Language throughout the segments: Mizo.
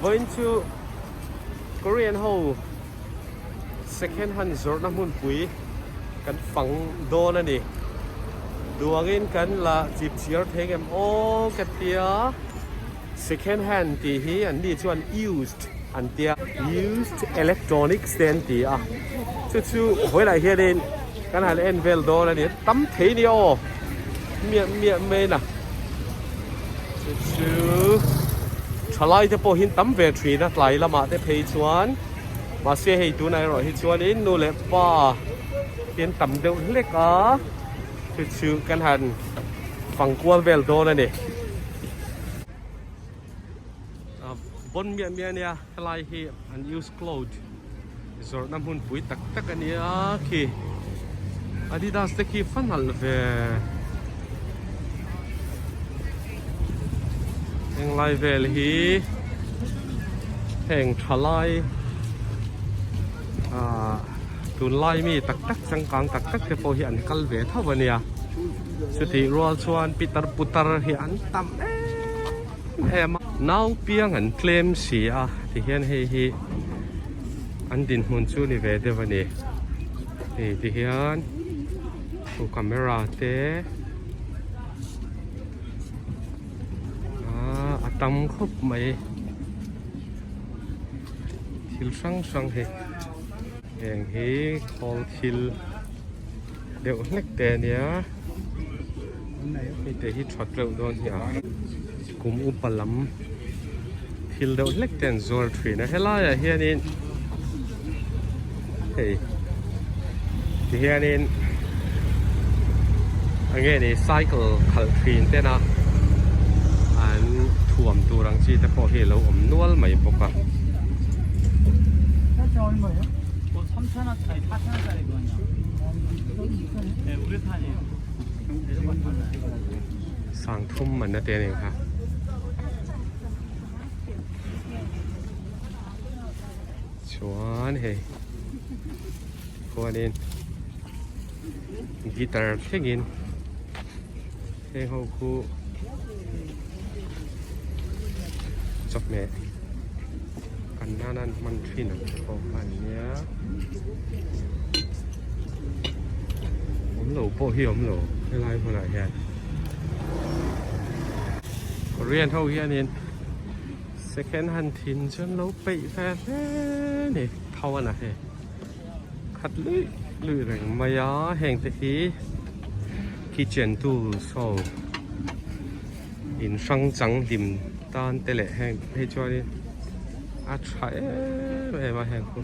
Vawiin chu Korean ho second hand zawrhna hmunpui kan fang dawn a ni. Duangin kan la chip chhiar thei ngem aw ka tia. Second hand tih hi an ni chuan used an tia. Used electronics te an ti a. Chu chu vawilah hianin kan han en vel dawn a ni. Tam thei nia aw. Miah miah mai na. Chu chu thalai te pawh hian tam ve thin a tlai lamah te phei chuan. Mahse hei tunah erawh hi chuanin nu leh pa hian tam deuh hlek a. Chu chu kan han fang kual vel dawn a ni. Bon miah miah a nia helai hi an use cloth zawrhna hmunpui tak tak a nia khi Adidas te khi fa nalh ve henglai vel hi heng thalai ah tunlai mi tak tak changkang tak tak te pawh hi an kal ve tho a nia chutih rual chuan pitar putar hi an tam em em a nau piang an tlem si a tihian hei hi an dinhmun chu ni ve deuh a ni hei tihian khu camera te ah a tam khawp mai. Thil hrang hrang hi heng hi khawl thil deuh hlek te a nia hei te hi that reuh dawn hi a kum upa lam thil deuh hlek te an zuar thin a helaiah hianin hei ti hianin enge ni cycle khalh thin ten a an thuam tur ang chi te pawh hi alo awm nual mai bawk a. Sangthum man na te a ni kha. Chuan hei khuanin guitar thlengin heng ho khu chawhmeh kan nana an hman thin ang te pawh kha an nia awm lo pawh hi awm lo helai hmunah hian Korean ho hianin Second hand thin chu an lo peih ve hle ni tho a na hei khat luih luih reng mai a heng te hi kitchen tools ho in hrang chang hlim tan te leh heng phei chuanin a tha em em a heng khu.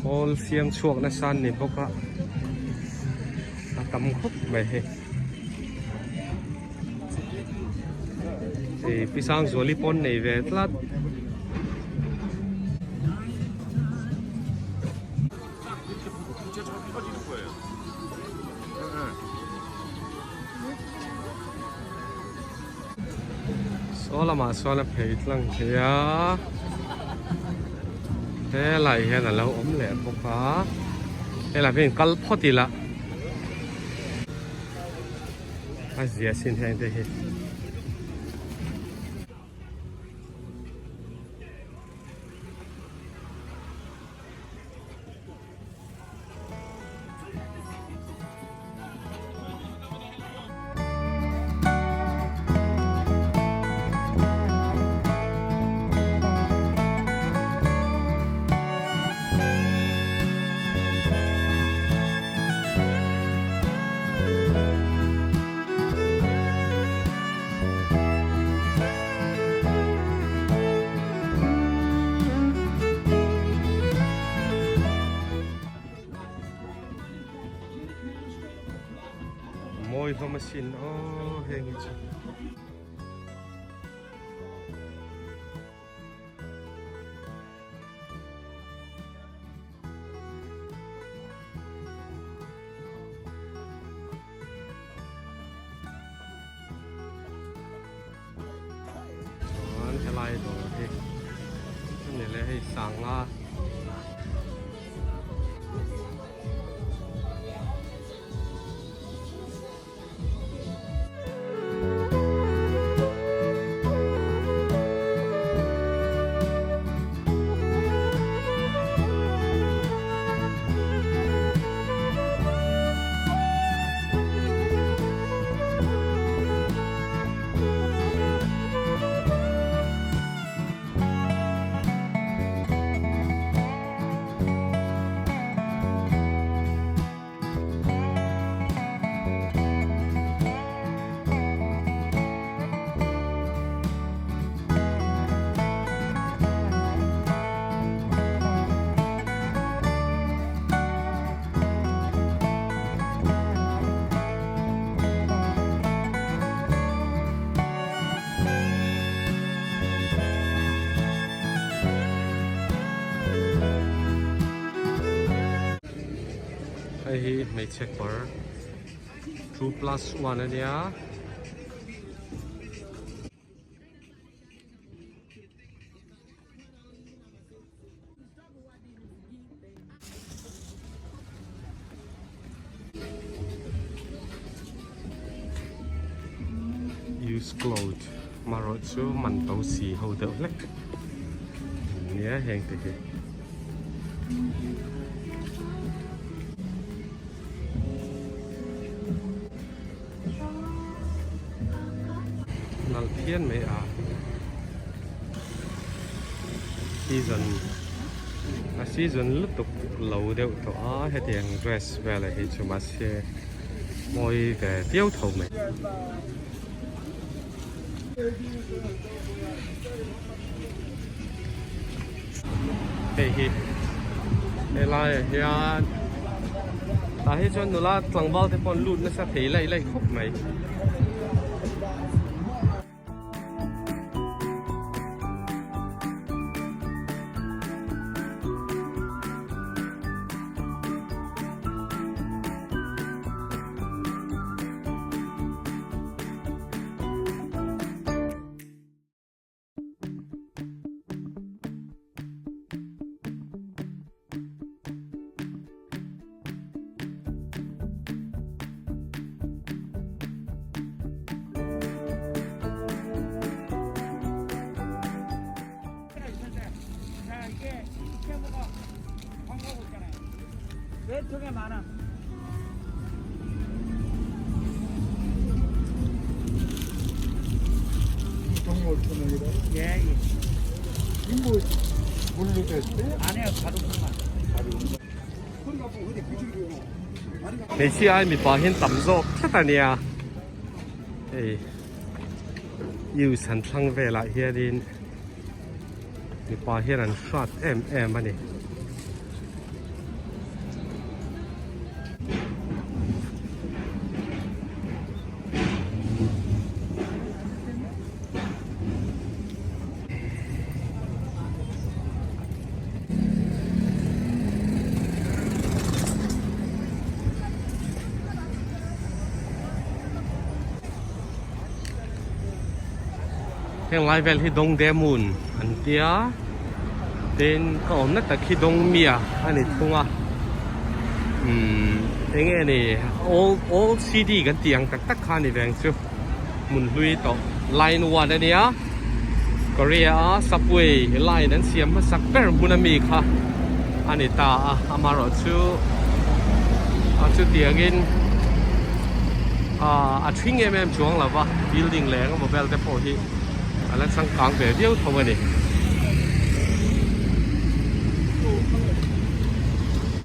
Khawl siam chhuak nasa an ni bawk a a tam khawp mai hei ih pi Sangzuali pawn nei ve tlat. Saw lamah sawn a phei tlang thei a helai hian a lo awm leh bawk a helai hi kal phawt ila a zia sin heng te hi. Mawi hlawm asin aw heng hi chu. Chuan helai dawr hi a hei sanga. Hei hi hmeichhe kawr 2+1 a nia. Use cloth marawh chu man to si ho deuh hlek nia heng te hi. Nalh phian mai a season a season lutuk lo deuh tawh a hetiang dress velah hi chu mahse mawi ve viau tho mai. Hei hi helaiah hian tah hi chuan nula tlangval te pawh an lut nasa thei laih laih khawp mai. Hmeichhia ai mipa hian tam zawk tlat a nia hei news han thlang velah hianin mipa hian an hrat em em a ni. Heng lai vel hi Dongdaemun an tia tin ka awmna tak hi Dongmia a ni thung a umm eng nge ni old old city kan tih ang tak tak kha a ni ve ang chu hmun hlui tawh line one a nia Korea a subway line an siam hmasak ber hmun ami kha a ni ta a amaherawhchu a chutiangin ah a thing em em chuang lo va building leh eng emaw vel te pawh hi a la changkang ve viau tho a ni.